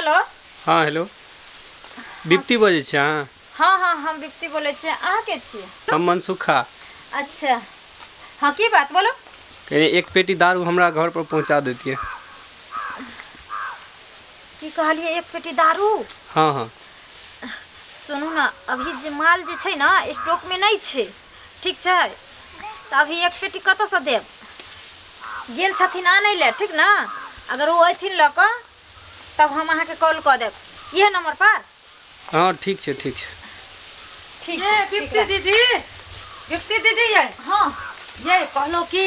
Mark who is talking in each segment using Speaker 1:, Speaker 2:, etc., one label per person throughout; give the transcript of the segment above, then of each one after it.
Speaker 1: Hello.
Speaker 2: हँ hello, बिप्ती बजै छी अहाँ?
Speaker 1: हँ हँ, हम बिप्ती बोलै छियै। अहाँ के छियै?
Speaker 2: हम मनसुखा।
Speaker 1: अच्छा हँ, की बात बोलू?
Speaker 2: कनि एक पेटी दारू हमरा घर पर पहुँचा देतियै।
Speaker 1: की कहलियै, एक पेटी दारू?
Speaker 2: हँ हँ।
Speaker 1: सुनू ने, अभी जे माल जे छै ने स्टॉकमे नहि छै, ठीक छै? तऽ अभी एक पेटी कतऽसँ देब? गेल छथिन आनै लए, ठीक ने? अगर ओ अयथिन लऽ कऽ तब हम अहाँके कॉल कऽ देब इएह नम्बर पर।
Speaker 2: हँ ठीक छै, ठीक छै।
Speaker 1: ठीक
Speaker 3: ये
Speaker 1: छै, ठीक
Speaker 3: बिप्ती
Speaker 1: राख।
Speaker 3: दीदी, बिप्ती दीदी ये।
Speaker 1: हँ।
Speaker 3: ये कहलो कि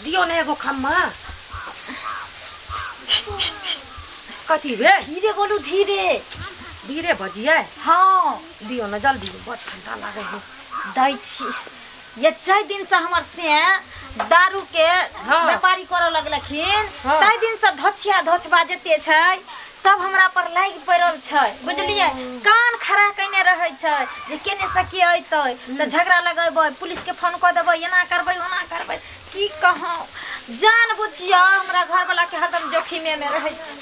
Speaker 3: दियो ने एगो खम्मा। कथी भेल?
Speaker 1: धीरे बोलू, धीरे।
Speaker 3: धीरे बजियै?
Speaker 1: हँ।
Speaker 3: दियो ने जल्दी, बड़ ठंडा लागे है।
Speaker 1: दै छी। ये जाहि दिनसँ हमर से दारूके व्यापारी करऽ लगलखिन, ताहि दिनसँ धोछिया धोछबा जते छै सब हमरा पर लागि पड़ल छै, बुझलियै? कान खड़ा कयने रहै छै जे केने से के अयतै तऽ झगड़ा लगेबै, पुलिसके फोन कऽ देबै, एना करबै, ओना करबै। की कहूँ, जान बुझियौ हमरा घरवला के हरदम जोखिमे मे रहै छै।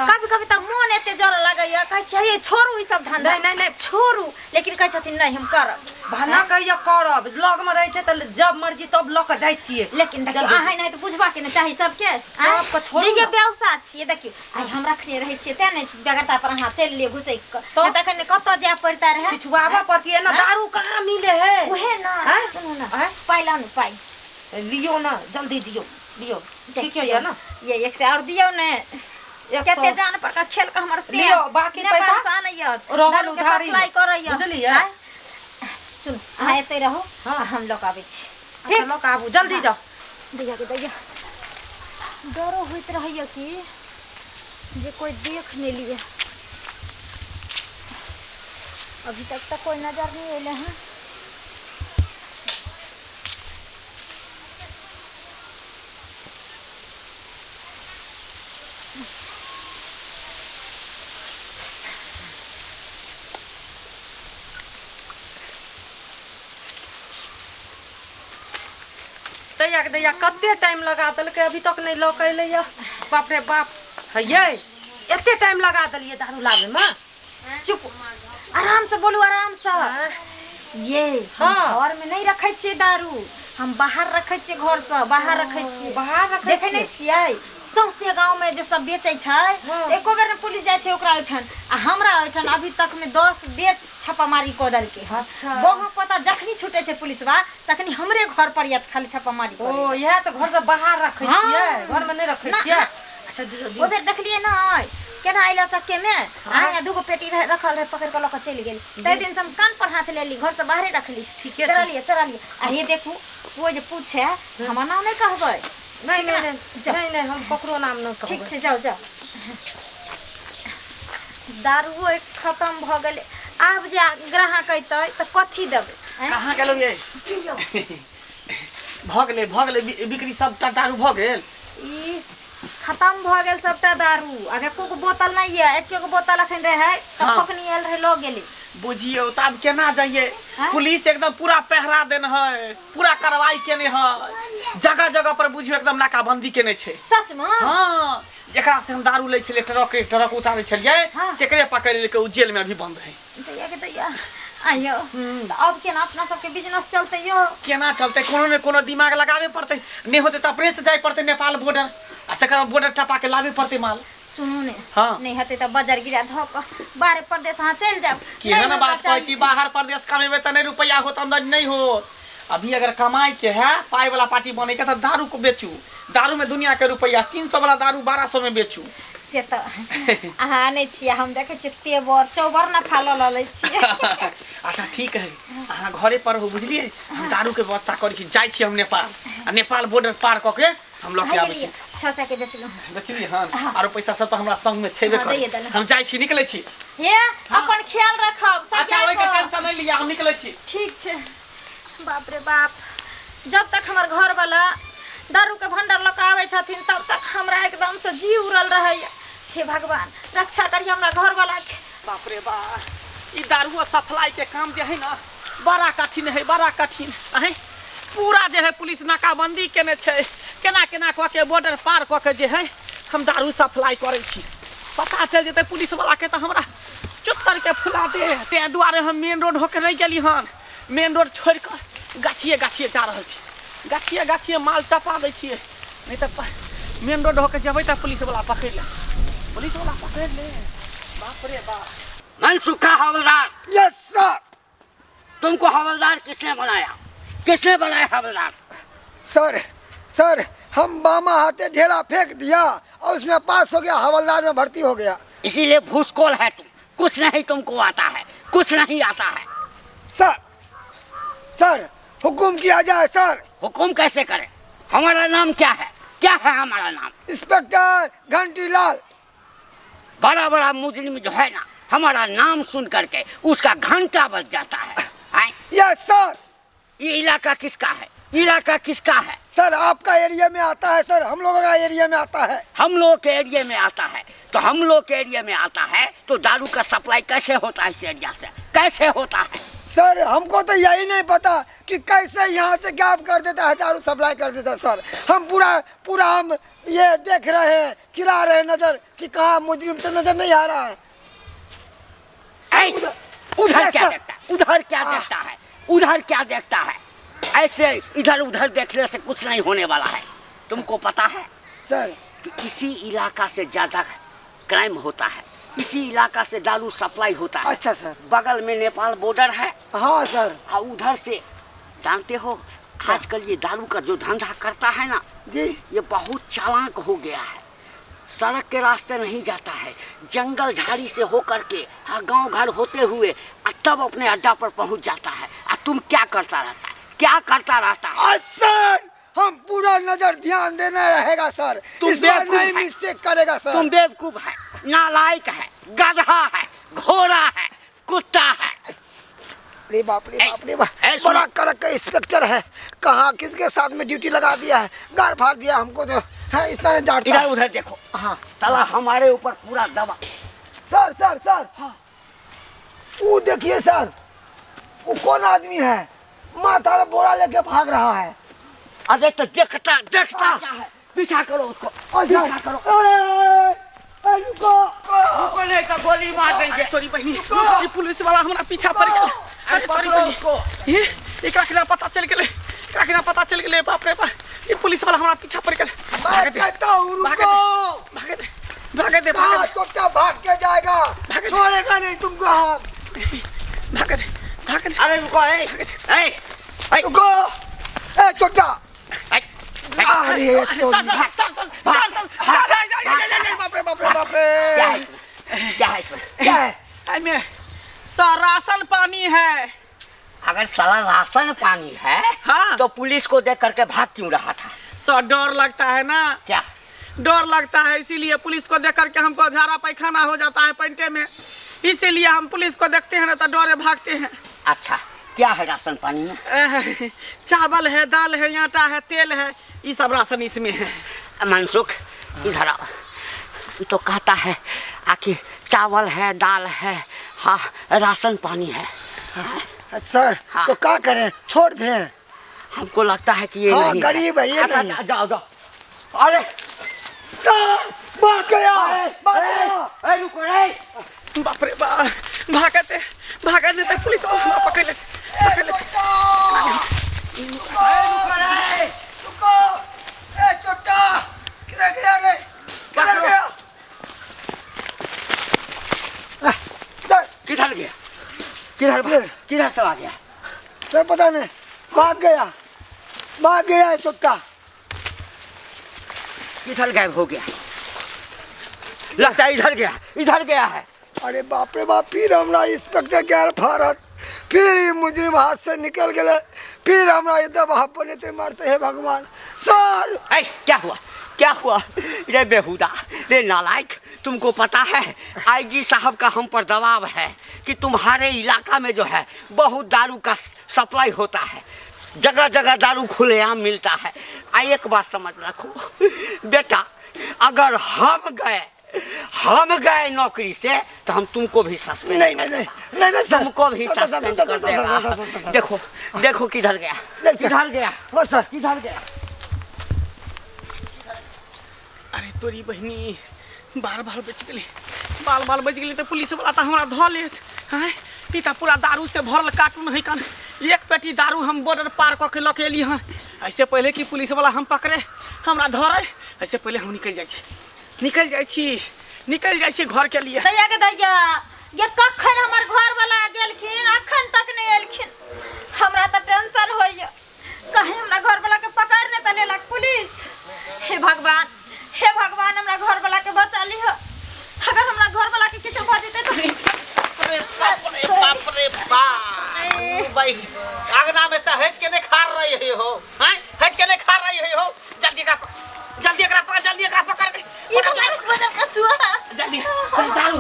Speaker 1: कभी कभी तऽ मोन एते जरऽ लगैया, कहै छियै हे छोड़ू ई सब धंधा।
Speaker 3: नहि, नहि, नहि।
Speaker 1: छोड़ू, लेकिन कहै छथिन नहि, हम करब।
Speaker 3: भने कहियो करब, लगमे रहै छै तऽ जब मर्जी तब लऽ कऽ जाइ छियै।
Speaker 1: लेकिन देखियौ,
Speaker 3: जल्दी।
Speaker 1: अहाँ नहि तऽ बुझबाके ने चाही सबके, आँय?
Speaker 3: सबके छोड़ू
Speaker 1: जे ये
Speaker 3: ने।
Speaker 1: व्यवसाय छियै, देखियौ आइ हम रखने रहै छियै तें ने बेगरता पर अहाँ चलि लिअ घुसैक कऽ,
Speaker 3: तऽ?
Speaker 1: नहि तखन कतऽ जाय पड़ता रहै?
Speaker 3: छिछुआबऽ पड़तियै ने, दारू कहाँ मिले है?
Speaker 1: उहे ने।
Speaker 3: आँय?
Speaker 1: सुनू ने।
Speaker 3: आँय?
Speaker 1: पाइ लाउ ने, पाइ।
Speaker 3: लियो ने, जल्दी दियौ, लियो। ठीक
Speaker 1: देखियौ
Speaker 3: है ने?
Speaker 1: ये एक से और दियौ ने।
Speaker 3: एक
Speaker 1: कते
Speaker 3: सौ।
Speaker 1: जान पर का खेल के हमर से
Speaker 3: लियौ, बाकी
Speaker 1: नेपाल
Speaker 3: पैसा
Speaker 1: से आनैया,
Speaker 3: रहल
Speaker 1: दारू के
Speaker 3: उधारी
Speaker 1: सप्लाई करैया।
Speaker 3: बुझलियै?
Speaker 1: आँय? सुन, अहाँ एतै रहू।
Speaker 3: हँ।
Speaker 1: हम लऽ कऽ आबै छी।
Speaker 3: ठीक, लऽ कऽ आबू, जल्दी जाउ।
Speaker 1: दैया के दैया, डरो होइत रहैया कि जे कोइ देख नहि लिए। अभी तक तऽ कोइ नजर नहि अयलै हँ।
Speaker 3: दैया के दैया, कते टाइम लगा देलकै, अभी तक नहि लऽ कऽ एलैया। बाप रे बाप, हे एते टाइम लगा देलियै दारू लाबैमे।
Speaker 1: चुप, आराम से बोलू, आराम से। ये हम घर में नहीं रखै छियै दारू, हम बाहर रखै छियै, घर से बाहर रखै छियै।
Speaker 3: बाहर रखै?
Speaker 1: देखै नहि छियै सौंसे गाँव में जे सब बेचै छै? एको बेर ने पुलिस जाइ छै ओकरा ओहिठाम, आ हमरा ओहिठाम अभी तक में 10 बेर छापामारी कऽ देलकै हँ। बहु पता जखनी छूटे छै पुलिसवा तखनी हमरे घर पर आयत खाली छापामारी
Speaker 3: ओ
Speaker 1: करै।
Speaker 3: इएह से घर से बाहर रखै छियै, घर में नहि रखै
Speaker 1: ना,
Speaker 3: छियै?
Speaker 1: ना।
Speaker 3: अच्छा, दियौ
Speaker 1: ओ
Speaker 3: दियौ।
Speaker 1: बेर देखलियै ने केना अयला चक्के में आय, दूगो पेटी रहे रखल रहे, पकड़ के लऽ कऽ चलि गेल। ताहि दिन से हम कान पर हाथ लेली, घर से बाहरे रखली।
Speaker 3: ठीके छै।
Speaker 1: चढ़ा लिअ, चढ़ा लिअ। आ हे देखू, कोइ जे पूछे हमर नाम नहि कहबै।
Speaker 3: नहि नहि नहि।
Speaker 1: जाउ।
Speaker 3: नहि नहि, हम ककरो नाम नहि
Speaker 1: ठीक
Speaker 3: कहबै।
Speaker 1: छै, जाउ जाउ। दारुओ एक खतम भऽ गेलै, आब जे ग्राहक अयतै तऽ कथी देबै, आँय?
Speaker 4: कहाँ गेलहुँ ये? भऽ गेलै, भऽ गेलै बिक्री? सबटा दारू भऽ गेल?
Speaker 1: ई खतम भऽ गेल सबटा दारू, आब एको गो बोतल नहि यऽ। एको गो बोतल अखन रहै तऽ फकनी आयल रहै, लऽ गेलै।
Speaker 4: बुझियौ तऽ आब केना जाइए?
Speaker 1: आँय?
Speaker 4: पुलिस एकदम पूरा पहरा देने है, पूरा कार्रवाई केने है, जगह जगह पर बुझियौ एकदम नाकाबंदी केने छै।
Speaker 1: सचमे?
Speaker 4: हँ, जेकरा से हम दारू लै छलियै, ट्रक ट्रक उतारै छलियै, तेकरे पकड़ि लेलकै, ओ जेल में अभी बंद है।
Speaker 1: दैया के दैया, आइयो तऽ अब केना अपना सबके बिजनेस चलतै यौ?
Speaker 4: केना चलतै? कोनो ने कोनो दिमाग लगाबे पड़तै, नहि होतै तऽ अपने से जाय पड़तै नेपाल बॉर्डर आ तकर बाद बॉर्डर टपा के लाबे पड़तै माल।
Speaker 1: सुनू ने।
Speaker 4: हँ।
Speaker 1: नहि हेतै तऽ बजर गिरा धऽ कऽ बाहर परदेश अहाँ चलि जायब।
Speaker 4: केहन
Speaker 1: नहि हमरा
Speaker 4: बात कहै
Speaker 1: चाही।
Speaker 4: छी? बाहर परदेश कमेबै तऽ नहि रुपैआ होत, आमदनी नहि होत। अभी अगर कमाइ के है, पाइ वाला पार्टी बने के, तऽ दारू को बेचू, दारू में दुनिया के रुपैआ। 300 वाला दारू 1200 में बेचू।
Speaker 1: से तऽ अहाँ आनै छियै, हम देखै छियै तेवर चौबर नफा लऽ लऽ लै छियै।
Speaker 4: अच्छा ठीक है, अहाँ घरे पर हो, बुझलियै? हम दारू के व्यवस्था करै छी, जाइ छी हम नेपाल आ नेपाल बॉर्डर पार कऽ के हम लऽ के आबै छी।
Speaker 1: 600 के बेचलहुँ।
Speaker 4: बेचलियै हन? आरो पैसा सब तऽ हमरा संग में छेबे
Speaker 1: हँ,
Speaker 4: करै।
Speaker 1: दैये देलहुँ।
Speaker 4: हम जाइ छी, निकलै छी।
Speaker 1: हे, अपन ख्याल रखब।
Speaker 4: अच्छा, ओहिके टेंशन नहि लिअ, हम निकलै छी।
Speaker 1: ठीक छै। बाप रे बाप, जब तक हमर घरवला दारूके भंडार लऽ कऽ आबै छथिन तब तक हमरा एकदमसँ जी उड़ल रहैए। हे भगवान, रक्षा करिए हमरा घरवलाके।
Speaker 4: बाप रे बाप, ई दारुओ सप्लाई के काम जे है ना, बड़ा कठिन है, बड़ा कठिन है। पूरा जे है पुलिस नाकाबंदी केने छै। केना केना कऽ के बॉर्डर पार कऽ के जे है हम दारू सप्लाई करै छी। पता चल जेतै पुलिस वाला के तऽ हमरा चुत्तर के फुला दे। ताहि दुआरे हम मेन रोड होके नहि गेली हन, मेन रोड छोड़ि कऽ गाछिए गाछिए जा रहल छी, गाछिए गाछिए माल टपा दै छियै, नहि तऽ मेन रोड होके जेबै तऽ पुलिस वाला पकड़ि ले, पुलिस वाला पकड़ि ले। बाप रे बाप।
Speaker 5: मनसुखा हवलदार।
Speaker 6: Yes sir.
Speaker 5: तुमको हवलदार किसने बनाया? किसने बनाया हवलदार?
Speaker 6: सर सर हम बामा हाथे ढेला फेंक दिया और उसमें पास हो गया, हवलदार में भर्ती हो गया।
Speaker 5: इसीलिए भूसकोल है तुम, कुछ नहीं तुमको आता है, कुछ नहीं आता है।
Speaker 6: सर सर हुकुम किया जाए सर।
Speaker 5: हुकुम कैसे करें? हमारा नाम क्या है? क्या है हमारा नाम?
Speaker 6: इंस्पेक्टर घंटीलाल।
Speaker 5: बड़ा बड़ा मुजरिम जो है ना, हमारा नाम सुन करके उसका घंटा बज जाता है।
Speaker 6: Yes sir.
Speaker 5: ये इलाका किसका है? इलाका किसका है?
Speaker 6: सर आपका एरिया में आता है सर, हम लोगों का एरिया में आता है।
Speaker 5: हम लोग के एरिया में आता है तो हम लोग के एरिया में आता है तो दारू का सप्लाई कैसे होता है इस एरिया से? कैसे होता है
Speaker 6: सर? हमको तो यही नहीं पता कि कैसे यहाँ से गायब कर देता है, दारू सप्लाई कर देता है सर। हम पूरा पूरा हम ये देख रहे हैं, खिला रहे हैं नज़र कि कहाँ मुजरिम तो नज़र नहीं आ रहा है।
Speaker 5: उधर क्या देखता है? उधर क्या देखता है? उधर क्या देखता है? ऐसे इधर उधर देखने से कुछ नहीं होने वाला है। तुमको पता है
Speaker 6: सर
Speaker 5: कि इसी इलाका से ज़्यादा क्राइम होता है, इसी इलाका से दारू सप्लाई होता है।
Speaker 6: अच्छा सर।
Speaker 5: बगल में नेपाल बॉर्डर है।
Speaker 6: हाँ सर।
Speaker 5: और उधर से जानते हो आजकल ये दारू का जो धंधा करता है ना
Speaker 6: जी,
Speaker 5: ये बहुत चालाक हो गया है। सड़क के रास्ते नहीं जाता है, जंगल झाड़ी से होकर के गांव घर होते हुए तब अपने अड्डा पर पहुंच जाता है। और तुम क्या करता रहता है? क्या करता रहता है?
Speaker 6: सर हम पूरा नजर ध्यान देना रहेगा सर,
Speaker 5: तुम
Speaker 6: इस बार
Speaker 5: बेवकूफ
Speaker 6: नहीं
Speaker 5: है।
Speaker 6: मिस्टेक करेगा सर।
Speaker 5: तुम बेवकूफ है, नालायक है, गधा है, घोड़ा है, कुत्ता है।
Speaker 6: अरे बाप रे बाप रे बाप,
Speaker 5: सुनो।
Speaker 6: बड़ा कड़क का इंस्पेक्टर है, कहाँ किसके साथ में ड्यूटी लगा दिया है, गार फाड़ दिया हमको तो है, इतना नहीं डांटता।
Speaker 5: इधर उधर देखो।
Speaker 6: हाँ
Speaker 5: साला हमारे ऊपर पूरा दवा।
Speaker 6: सर सर सर हाँ। वो देखिए सर, वो कौन आदमी है, माथा में बोरा लेके भाग रहा है।
Speaker 5: अरे तो देखता देखता क्या है? पीछा करो उसको, पीछा करो।
Speaker 6: रुको
Speaker 5: रुको नहीं तो गोली मार देंगे।
Speaker 4: तोरी बहिनी, ये पुलिस वाला हमरा पीछा पड़ गेल। अरे तोरी बहिनी, ये एकरा के ना पता चल गेलै, एकरा के ना पता चल गेलै। बाप रे बाप, ये पुलिस वाला हमरा पीछा पड़ गेल।
Speaker 6: मैं कहता हूँ रुको,
Speaker 4: भागे दे, भागे दे, भागे दे।
Speaker 6: चोटा भाग के जाएगा, छोड़ेगा नहीं तुमको हम।
Speaker 4: भागे दे, भागे दे।
Speaker 5: अरे रुको, ए ए
Speaker 6: रुको, ए चोटा। अरे
Speaker 4: sir sir sir sir sir, बाप रे बाप रे बाप रे।
Speaker 5: क्या है इसमें? क्या है इसमें?
Speaker 6: क्या है?
Speaker 4: इसमें सर राशन पानी है।
Speaker 5: अगर साला राशन पानी है
Speaker 4: हाँ,
Speaker 5: तो पुलिस को देख करके भाग क्यों रहा था?
Speaker 4: सर डर लगता है ना।
Speaker 5: क्या
Speaker 4: डर लगता है? इसीलिए पुलिस को देख करके हमको झाड़ा पैखाना हो जाता है पेंटे में, इसीलिए हम पुलिस को देखते हैं ना तो डरे भागते हैं।
Speaker 5: अच्छा क्या है राशन पानी में?
Speaker 4: चावल है, दाल है, आटा है, तेल है, ये सब राशन इसमें है।
Speaker 5: मनसुख इधर आओ। तो कहता है आखिर चावल है, दाल है, हाँ राशन पानी है।
Speaker 6: सर
Speaker 5: हाँ।
Speaker 6: तो क्या करें, छोड़ दें?
Speaker 5: हमको लगता है कि ये
Speaker 6: हाँ,
Speaker 5: नहीं
Speaker 6: गरीब है ये नहीं।
Speaker 5: जाओ जाओ। अरे
Speaker 6: सर भाग गया, भाग गया।
Speaker 5: रुको रे।
Speaker 4: बाप रे बाप, भागते भागते तो पुलिस वाला पकड़ लेते, पकड़ लेते।
Speaker 5: रुको रे,
Speaker 6: रुको। ए चोटा किधर गया रे, किधर गया? सर
Speaker 5: किधर गया? किधर किधर चला गया?
Speaker 6: सर पता नहीं, भाग गया, भाग गया है चोटा।
Speaker 5: किधर गायब हो गया? लगता है इधर गया, इधर गया है।
Speaker 6: अरे बाप रे बाप, फिर हमरा इंस्पेक्टर गैर फारत, फिर मुजरिम हाथ से निकल गए, फिर हमरा ये दबाव बनेते मारते हैं भगवान। सर
Speaker 5: ऐ क्या हुआ, क्या हुआ रे बेहुदा, रे नालायक? तुमको पता है आईजी साहब का हम पर दबाव है कि तुम्हारे इलाका में जो है बहुत दारू का सप्लाई होता है, जगह जगह दारू खुलेआम मिलता है। आ एक बात समझ रखो बेटा, अगर हम गए नौकरी से तो हम तुमको भी सस्पेंड
Speaker 6: नहीं नहीं नहीं नहीं नहीं सर,
Speaker 5: तुमको भी सस्पेंड कर देगा। देखो देखो किधर गया, किधर गया
Speaker 6: सर,
Speaker 5: किधर गया।
Speaker 4: अरे तोरी बहनी, बाल बाल बचि गेली, बाल बाल बचि गेली। तऽ पुलिस वाला तऽ हमरा धऽ लेत। आँय, ई तऽ पूरा दारू से भरल कार्टून है कन। एक पेटी दारू हम बॉर्डर पार कऽ के लऽ के एली हन। ऐसे पहिले कि पुलिस वाला हम पकड़े, हमरा धरे, ऐसे पहिले हम निकलि जाइ छी, निकलि जाइ छी, निकलि जाइ छी घर के लिए।
Speaker 1: दैया के दैया ये, कखन हमर घर वाला गेलखिन, अखन तक नहि एलखिन। हमरा तऽ टेंशन होइए, कहीं हमरा घर वाला के पकड़ नहि तऽ लेलक पुलिस। हे भगवान, हे भगवान, हमरा घर वाला के बचा लिह। अगर हमरा घर वाला के किछु भऽ जेतै तऽ
Speaker 4: अरे बाप रे बाप रे बाप, भाई आगना में से हट के नहीं खा रही है हो। हैं, हट के नहीं खा रही है हो। जल्दी एकरा पकड़, जल्दी एकरा पकड़, जल्दी एकरा पकड़।
Speaker 1: ई बदल कसुआ।
Speaker 4: जल्दी। अरे दारू,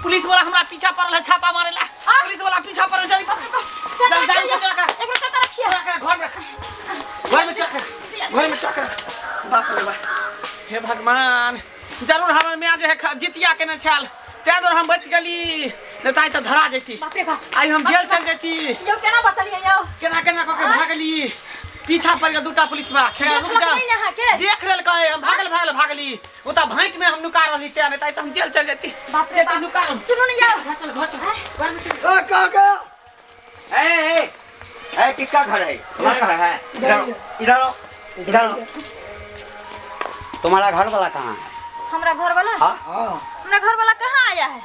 Speaker 4: पुलिस वाला हमरा पीछा पड़ल है छापा मारेला। पुलिस वाला पीछा पड़ल, जल्दी पकड़। जल्दी दारू के रख,
Speaker 1: एकरा कतऽ रखिए?
Speaker 4: रख घर में रख, घर में चक रख, घर में चक रख। बाप रे बाप, हे भगवान, जरूर हमर माय जे है जितिया केने छल, तें दुआरे हम बचि गेली, नहीं तऽ आइ तऽ धरा जैती।
Speaker 1: बाप रे बाप,
Speaker 4: आइ हम जेल चल जैती।
Speaker 1: यौ केना बचलियै यौ?
Speaker 4: केना केना कऽ के भागली, पीछा पड़ गेल दूटा पुलिस बा। खेल रुक जा।
Speaker 1: देखलक नहि ने अहाँके?
Speaker 4: देख लेलकै, हम भागल भागल भागली, ओ तऽ भाँटि में हम नुका रहली, तें नहीं तऽ आइ तऽ हम जेल चल जैती।
Speaker 1: बाप रे
Speaker 4: जेती
Speaker 1: बाप।
Speaker 4: नुका रहली।
Speaker 1: सुनू ने यौ।
Speaker 4: घर चल, घर चल, घर में चल।
Speaker 6: ए, कहाँ गया?
Speaker 5: ए, ए, ए, किसका घर है? तुम्हारा घर है? इधर आओ, इधर आओ, इधर आओ। तुम्हारा घर वाला कहाँ है?
Speaker 1: हमरा घर वाला?
Speaker 5: हाँ।
Speaker 6: हाँ।
Speaker 1: हमरा घर वाला कहाँ आया है?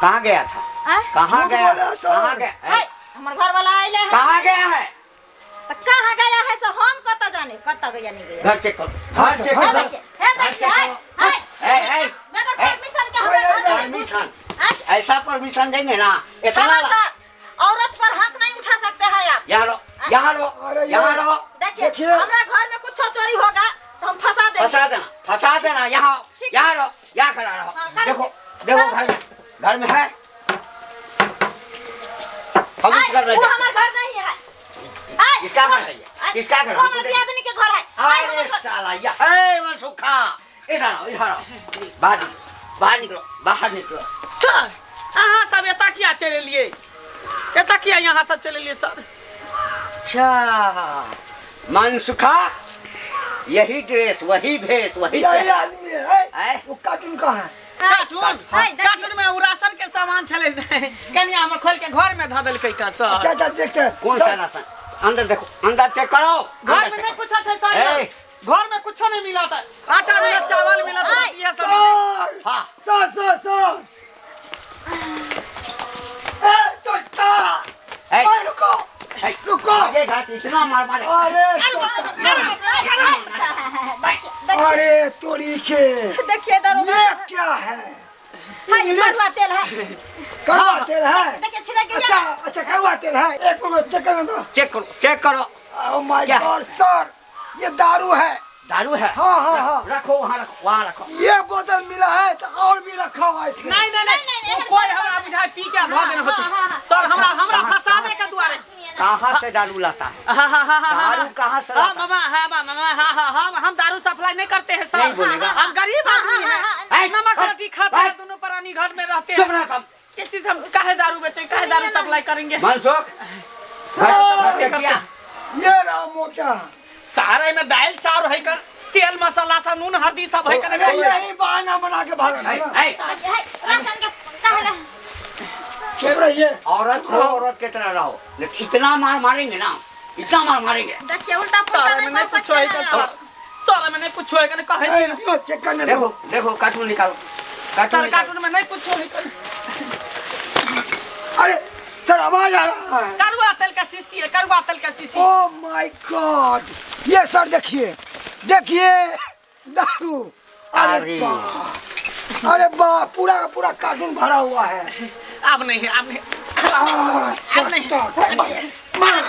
Speaker 5: कहाँ गया था?
Speaker 1: आँय?
Speaker 5: कहाँ
Speaker 6: झूठ
Speaker 5: गया?
Speaker 6: बोला सर।
Speaker 5: कहाँ गया? ए,
Speaker 1: आँय, हमर घर वाला आयल है।
Speaker 5: कहाँ गया है?
Speaker 1: तऽ कहाँ गया है से हम कतऽ जाने, कतऽ गया नहीं गया।
Speaker 5: घर चेक करो, घर चेक
Speaker 1: हे
Speaker 5: करो।
Speaker 1: देखिए, हे देखिए, आँय, आँय।
Speaker 5: ए, ए,
Speaker 1: बगैर
Speaker 5: ए,
Speaker 1: परमिशन के हमरा घर में
Speaker 5: परमिशन?
Speaker 1: आँय?
Speaker 5: ऐसा परमिशन देंगे ना इतना।
Speaker 1: खबरदार, औरत पर हाथ नहीं उठा सकते हैं आप।
Speaker 5: यहाँ रहो, यहाँ रहो,
Speaker 6: अरे
Speaker 5: यहाँ
Speaker 6: यार।
Speaker 5: रहो।
Speaker 1: देखिए,
Speaker 6: देखिए।
Speaker 1: हमरा घर में कुछ चोरी होगा तो हम फंसा देंगे।
Speaker 5: फंसा देना, फंसा देना। यहाँ आओ,
Speaker 1: ठीक।
Speaker 5: यहाँ रहो, यहाँ खड़ा
Speaker 1: हाँ,
Speaker 5: रहो।
Speaker 1: करो।
Speaker 5: देखो देखो, घर में, घर में है। हम
Speaker 1: आय,
Speaker 5: इस घर में
Speaker 1: वो
Speaker 5: देखते
Speaker 1: हमार घर नहीं है। आय,
Speaker 5: किसका घर है ये?
Speaker 1: आय,
Speaker 5: किसका घर?
Speaker 1: वो
Speaker 5: हमको
Speaker 1: हमारे
Speaker 5: देख।
Speaker 1: आदमी के घर है। आय,
Speaker 5: अरे
Speaker 1: हमर घर-
Speaker 5: साला, या ए मनसुखा, इधर आओ, इधर आओ, बाहर निकलो, बाहर निकलो, बाहर निकलो।
Speaker 4: सर, अहाँ सब एतऽ किया चलि एलियै? एतऽ किया यहाँ सब चलि एलियै सर?
Speaker 5: अच्छा मनसुखा, यही ड्रेस, वही भेष, वही
Speaker 6: यही
Speaker 5: चेहरा।
Speaker 6: आदमी है।
Speaker 5: आँय?
Speaker 6: वो कार्टून कहाँ है?
Speaker 4: कार्टून?
Speaker 1: आय, देखिए।
Speaker 4: कार्टून में उ राशन के सामान छलै, कनिया हमर खोलि के घर में धऽ देलकै का
Speaker 6: अच्छा
Speaker 4: सर।
Speaker 6: अच्छा, देखते हैं।
Speaker 5: कौन सा
Speaker 6: सर,
Speaker 5: राशन? अंदर देखो, अंदर चेक करो।
Speaker 4: घर
Speaker 5: अंदर
Speaker 4: में
Speaker 5: चेक
Speaker 4: नहीं
Speaker 5: करो।
Speaker 4: कुछ था सर।
Speaker 5: ए।
Speaker 4: घर में कुछो नहीं मिला था, आटा मिला, चावल मिला, तो बस ये सब।
Speaker 6: सर,
Speaker 5: हाँ।
Speaker 6: सर सर सर, ए चोट्टा,
Speaker 5: ए।
Speaker 6: ए, रुको
Speaker 5: ए,
Speaker 6: रुको।
Speaker 5: आगे घाट इतना मार मारे।
Speaker 6: अरे चोट्टा,
Speaker 1: देखिए, देखिए,
Speaker 6: अरे तोरी के,
Speaker 1: देखिए दरोगा।
Speaker 6: ये क्या है?
Speaker 1: हाय,
Speaker 6: इंग्लिश
Speaker 1: कड़ुआ तेल है।
Speaker 6: कड़वा तेल है।
Speaker 1: देखिए छिड़क गया।
Speaker 6: अच्छा अच्छा, कड़वा तेल है। एक मिनट, चेक करने दो।
Speaker 5: चेक करो, चेक करो।
Speaker 6: ओ my
Speaker 5: क्या?
Speaker 6: गॉड सर, ये दारू है।
Speaker 5: दारू है?
Speaker 6: हाँ, हाँ, हाँ।
Speaker 5: रखो वहाँ, रखो वहाँ, रखो।
Speaker 6: ये बोतल मिला है तो और भी रखा हुआ है इसमें।
Speaker 4: नहीं नहीं
Speaker 1: नहीं,
Speaker 4: नहीं,
Speaker 1: नहीं,
Speaker 4: वो कोई हमरा बुझाय पी के धऽ देने होतै।
Speaker 1: हाँ, हाँ, हाँ।
Speaker 4: सर, हमरा हमरा
Speaker 5: कहाँ-
Speaker 4: फंसाबे के दुआरे।
Speaker 1: सुनिए ना।
Speaker 5: कहाँ से दारू लाता है?
Speaker 4: हाँ हाँ हाँ हाँ।
Speaker 5: दारू कहाँ से
Speaker 4: हाँ
Speaker 5: लाता है?
Speaker 4: मामा, हाँ मामा, हाँ हाँ, हम दारू सप्लाई नहीं करते हैं सर।
Speaker 5: नहीं बोलेगा।
Speaker 4: हम गरीब आदमी
Speaker 1: हाँ,
Speaker 4: हैं,
Speaker 5: हाँ,
Speaker 4: नमक
Speaker 5: हाँ,
Speaker 4: रोटी खाते
Speaker 5: हाँ।
Speaker 4: हैं, दोनों प्राणी घर में रहते
Speaker 5: चुप
Speaker 4: हैं।
Speaker 5: रहो कम।
Speaker 4: किसी से हम काहे दारू बेचे, काहे दारू सप्लाई करेंगे?
Speaker 5: मनसुख,
Speaker 6: सर,
Speaker 5: घर चेक किया?
Speaker 6: ये रहा मोटा।
Speaker 4: सारे में दाल चाउर है कर, तेल मसाला सब, नून हल्दी सब है कर।
Speaker 6: अरे यही बहाना बना के भागा था
Speaker 5: ए,
Speaker 6: ना।
Speaker 5: ए,
Speaker 1: हाय, राशन के काहे
Speaker 6: चुप रहिए।
Speaker 5: औरत हो, औरत के तरह रहो, लेकिन इतना मार मारेंगे ना, इतना मार मारेंगे।
Speaker 1: देखिए, उल्टा पुल्टा
Speaker 4: सारे में
Speaker 1: नहीं
Speaker 4: नहीं
Speaker 1: कर
Speaker 4: कुछ है
Speaker 1: सकते
Speaker 4: कर
Speaker 1: हैं
Speaker 4: सर।
Speaker 1: आप।
Speaker 4: सारे में नहीं कुछ है कर, कहे
Speaker 6: ए,
Speaker 4: छी ना।
Speaker 6: रुको, चेक करने
Speaker 5: देखो
Speaker 6: दो।
Speaker 5: देखो, कार्टून निकालो, कार्टून
Speaker 4: सर
Speaker 5: निकालो।
Speaker 4: कार्टून में नहीं कुछ है कर।
Speaker 6: अरे सर, आवाज आ रहा है।
Speaker 4: करुआ तेल का शीशी है, करुआ तेल का शीशी।
Speaker 6: ओ my God, ये सर देखिए, देखिए दारू। अरे
Speaker 5: अरे।
Speaker 6: बाप, अरे बाप, पूरा का पूरा कार्टून भरा हुआ है।
Speaker 4: अब नहीं है, अब नहीं,
Speaker 6: आह,
Speaker 4: अब नहीं।
Speaker 6: चोट्टा, मार।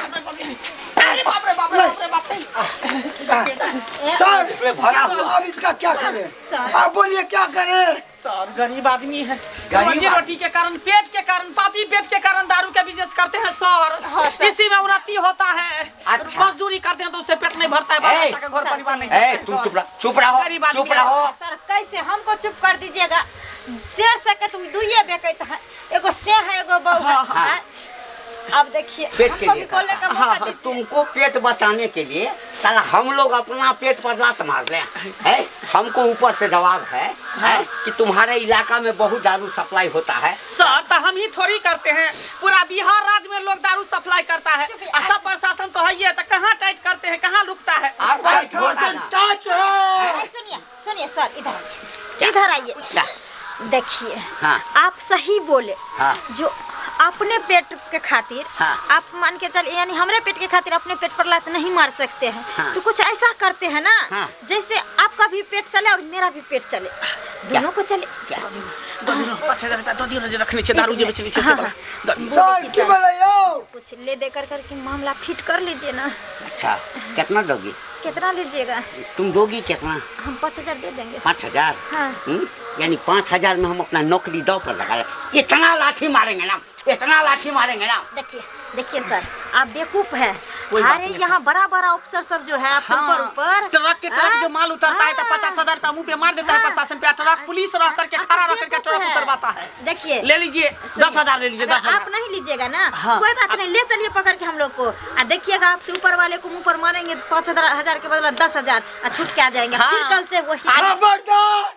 Speaker 4: अरे बाप रे बाप रे बाप रे बाप रे।
Speaker 6: सर
Speaker 5: इसमें भरा हुआ।
Speaker 6: अब इसका क्या करें?
Speaker 1: सर।
Speaker 6: आप बोलिए क्या करें?
Speaker 4: सर गरीब आदमी है,
Speaker 5: गरीब
Speaker 4: रोजी
Speaker 5: आदमी।
Speaker 4: रोटी के कारण, पेट के कारण, पापी पेट के कारण दारू के बिजनेस करते हैं सर।
Speaker 1: हाँ, सर।
Speaker 4: इसी में उन्नति होता है।
Speaker 5: अच्छा।
Speaker 4: मजदूरी करते हैं तो उससे पेट नहीं भरता है, बाल
Speaker 5: ए।
Speaker 4: बच्चा का घर परिवार नहीं
Speaker 5: ए
Speaker 4: चलता है,
Speaker 5: तुम
Speaker 4: सर।
Speaker 5: चुप रहो, चुप रहो,
Speaker 4: गरीब आदमी
Speaker 5: चुप
Speaker 4: है।
Speaker 5: रहो।
Speaker 1: सर कैसे हमको चुप कर दीजिएगा? शेर से के तू दुइये बेकैत है, एगो से है, एगो बहू है।
Speaker 4: हाँ,
Speaker 5: हाँ।
Speaker 1: हाँ? अब देखिए,
Speaker 5: पेट के
Speaker 1: हमको
Speaker 5: लिए
Speaker 1: भी बोलने का
Speaker 5: करता
Speaker 1: मौका
Speaker 5: है।
Speaker 1: दीजिए।
Speaker 5: तुमको पेट बचाने के लिए साला हम लोग अपना पेट पर लात मार रहे हैं, है? हमको ऊपर से जवाब है, है कि तुम्हारे इलाका में बहुत दारू सप्लाई होता है।
Speaker 4: सर तो हम ही थोड़ी करते हैं, पूरा बिहार राज्य में लोग दारू सप्लाई करता है। आ सब प्रशासन तो है ही है, तो कहाँ टाइट करते हैं, कहाँ रुकता है?
Speaker 5: आप टाइट होता ना।
Speaker 6: टाइट है।
Speaker 1: अरे सुनिए सुनिए सर, इधर आइए, इधर आइए।
Speaker 5: क्या?
Speaker 1: देखिए
Speaker 5: हाँ।
Speaker 1: आप सही बोले।
Speaker 5: हाँ।
Speaker 1: जो अपने पेट के खातिर,
Speaker 5: हाँ।
Speaker 1: आप मान के चल, यानी हमरे पेट के खातिर अपने पेट पर लात नहीं मार सकते हैं।
Speaker 5: हाँ।
Speaker 1: तो कुछ ऐसा करते हैं ना,
Speaker 5: हाँ।
Speaker 1: जैसे आपका भी पेट चले और मेरा भी पेट चले, दोनों को चले।
Speaker 5: क्या?
Speaker 4: दो दिनो 5000 रुपया दो दिनो जे रखने छे, दारू जे बेचने छे से वाला। दो दिनो।
Speaker 6: सर की बोले यो?
Speaker 1: कुछ ले दे कर करके मामला फिट कर लीजिए ना।
Speaker 5: अच्छा कितना दोगी?
Speaker 1: कितना लीजिएगा?
Speaker 5: तुम दोगी कितना?
Speaker 1: हम 5000 दे देंगे।
Speaker 5: 5000?
Speaker 1: हाँ।
Speaker 5: यानी 5000 में हम अपना नौकरी दाव पर लगा रहे। इतना लाठी मारेंगे ना, इतना लाठी मारेंगे ना।
Speaker 1: देखिए देखिए सर, आप बेवकूफ हैं।
Speaker 4: कोई बात
Speaker 1: अरे
Speaker 4: नहीं
Speaker 1: यहाँ बड़ा बड़ा अफसर सब जो है आपसे
Speaker 4: हाँ,
Speaker 1: ऊपर ऊपर
Speaker 4: ट्रक के ट्रक जो माल उतरता है तो
Speaker 1: हाँ।
Speaker 4: 50,000 रुपया मुंह पे मार देता है
Speaker 1: हाँ।
Speaker 4: प्रशासन पे। ट्रक पुलिस रह करके
Speaker 1: आप
Speaker 4: खड़ा रह करके
Speaker 1: बेवकूफ
Speaker 4: ट्रक
Speaker 1: हैं।
Speaker 4: उतरवाता है।
Speaker 1: देखिए
Speaker 4: ले लीजिए 10,000 ले लीजिए,
Speaker 1: अगर
Speaker 4: 10,000।
Speaker 1: आप नहीं लीजिएगा ना,
Speaker 4: हाँ।
Speaker 1: कोई बात नहीं, ले चलिए पकड़ के हम लोग को। आ देखिएगा आपसे ऊपर वाले को मुंह पर मारेंगे 5,000 के बदला 10,000 और छूट के आ जाएंगे।
Speaker 4: हाँ।
Speaker 1: फिर कल से वही।
Speaker 6: खबरदार,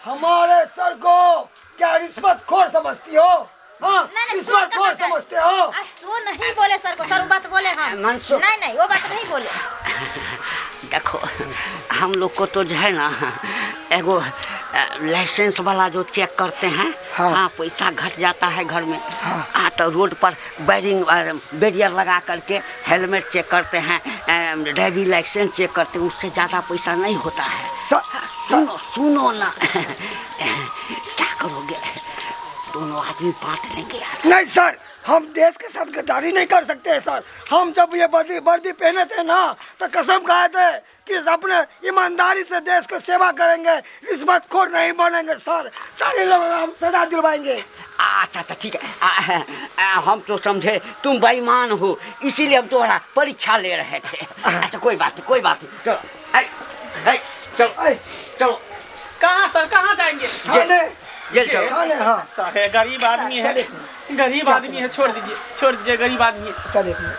Speaker 6: हमारे सर को क्या रिश्वतखोर समझती हो? हाँ,
Speaker 1: नहीं, नहीं,
Speaker 6: रिश्वतखोर
Speaker 1: सुन
Speaker 6: समझते हो?
Speaker 1: वो नहीं बोले सर को, सर वो बात बोले हम।
Speaker 5: मनसुख।
Speaker 1: नहीं नहीं वो बात नहीं बोले।
Speaker 5: देखो हम लोग को तो जो है ना एगो लाइसेंस वाला जो चेक करते हैं,
Speaker 6: हाँ।
Speaker 5: हाँ पैसा घट जाता है घर में। हाँ तो रोड पर बैरिंग बैरियर लगा करके हेलमेट चेक करते हैं, ड्राइविंग लाइसेंस चेक करते हैं, उससे ज़्यादा पैसा नहीं होता है।
Speaker 6: सर,
Speaker 5: सुनो सुनो ना, क्या करोगे? दोनों आदमी बांट लेंगे यार।
Speaker 6: नहीं सर, हम देश के साथ गद्दारी नहीं कर सकते हैं सर। हम जब ये वर्दी वर्दी पहने थे ना तो कसम खाए थे कि अपने ईमानदारी से देश की सेवा करेंगे, रिश्वतखोर नहीं बनेंगे सर। सारे लोग हम सजा दिलवाएंगे।
Speaker 5: अच्छा अच्छा ठीक है। हम तो समझे तुम बेईमान हो, इसीलिए हम तुम्हारा परीक्षा ले रहे थे। अच्छा कोई बात नहीं, कोई बात नहीं। चलो ऐ, चलो चलो।
Speaker 4: कहाँ सर, कहाँ जाएंगे?
Speaker 6: थाने,
Speaker 5: जेल चलो।
Speaker 6: थाने। हाँ
Speaker 4: सर है, गरीब आदमी है, गरीब आदमी है, छोड़ दीजिए, छोड़ दीजिए, गरीब आदमी है।
Speaker 6: सर एक मिनट,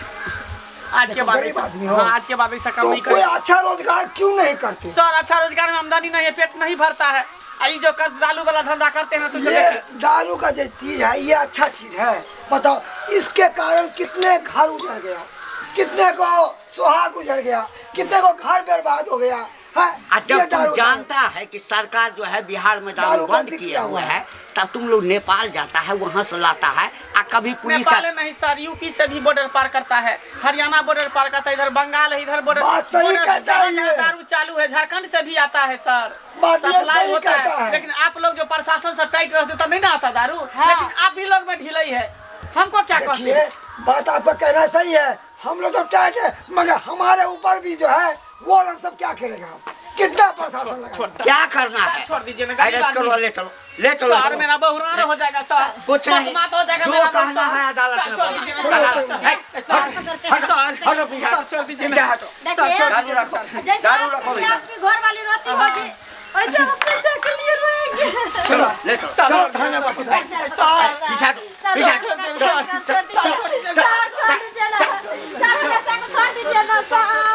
Speaker 4: आज के बाद
Speaker 6: गरीब
Speaker 4: ऐसा,
Speaker 6: आदमी हो।
Speaker 4: हाँ, आज के बाद ऐसा काम
Speaker 6: तो
Speaker 4: नहीं
Speaker 6: कोई
Speaker 4: करें।
Speaker 6: अच्छा रोजगार क्यों नहीं करते?
Speaker 4: सर अच्छा रोजगार में आमदनी नहीं है, पेट नहीं भरता है। आई जो कर्ज दारू वाला धंधा करते हैं ना, तो
Speaker 6: ये दारू का जो चीज है ये अच्छा चीज है। बताओ इसके कारण कितने घर उजड़ गया, कितने को सुहाग उजड़ गया, कितने को घर बर्बाद हो गया है।
Speaker 5: जब
Speaker 6: ये
Speaker 5: तुम
Speaker 6: दारू
Speaker 5: जानता है कि सरकार जो है बिहार में दारू बंद किया हुआ है, तब तुम लोग नेपाल जाता है, वहाँ से लाता है। आ कभी पुलिस
Speaker 4: नेपाल नहीं सर, यूपी से भी बॉर्डर पार करता है, हरियाणा बॉर्डर पार करता है, इधर बंगाल है, इधर बॉर्डर
Speaker 6: बात सही कहता है ये।
Speaker 4: दारू चालू है, झारखंड से भी आता है सर,
Speaker 6: बात ये
Speaker 4: सप्लाई
Speaker 6: सही
Speaker 4: होता
Speaker 6: कहता
Speaker 4: है।
Speaker 6: है।
Speaker 4: लेकिन आप लोग जो प्रशासन से टाइट रहते तो नहीं ना आता दारू। लेकिन आप भी लोग में ढिलाई है, हमको क्या कहते
Speaker 6: देखिए
Speaker 4: हैं?
Speaker 6: बात आपका कहना सही है, हम लोग तो टाइट है, मगर हमारे ऊपर भी जो है वो लोग सब क्या करेगा? कितना प्रशासन लगा?
Speaker 5: क्या करना है?
Speaker 4: छोड़ दीजिए ना, गरीब
Speaker 5: अरेस्ट करो,
Speaker 4: आदमी।
Speaker 5: ले चलो, ले चलो
Speaker 4: सर
Speaker 5: इसको।
Speaker 4: मेरा बहुरान हो जाएगा सर,
Speaker 5: कुछ नहीं,
Speaker 4: मत हो जाएगा
Speaker 5: जो
Speaker 4: मेरा
Speaker 5: कहना
Speaker 4: सर।
Speaker 5: है अदालत
Speaker 4: सर,
Speaker 5: में
Speaker 4: छोड़
Speaker 5: बोलना।
Speaker 4: दीजिए ना,
Speaker 5: अदालत
Speaker 4: सर,
Speaker 5: में।
Speaker 4: सर,
Speaker 5: हटो,
Speaker 4: सर,
Speaker 5: हटो पीछे,
Speaker 4: सर, छोड़ दीजिए
Speaker 5: पीछे
Speaker 4: ना।
Speaker 5: हटो।
Speaker 4: सर, छोड़
Speaker 5: दारू
Speaker 4: दीजिए ना,
Speaker 5: रखो,
Speaker 4: सर।
Speaker 1: जैसे
Speaker 5: दारू
Speaker 1: आपके
Speaker 5: रखो
Speaker 1: लिए
Speaker 5: भैया।
Speaker 1: आपकी घर वाली रोती होगी, वैसे हम अपने से के लिए रोएंगे।
Speaker 5: चलो ले चलो,
Speaker 4: सर,
Speaker 6: चलो थाने पर।
Speaker 4: सर,
Speaker 5: पीछे हटो,
Speaker 1: सर,
Speaker 5: पीछे हटो।
Speaker 1: छोड़ दीजिए, सर, छोड़ दीजिए, सर, छोड़ दीजिए ना, सर, हमेशा को छोड़ दीजिए ना, सर।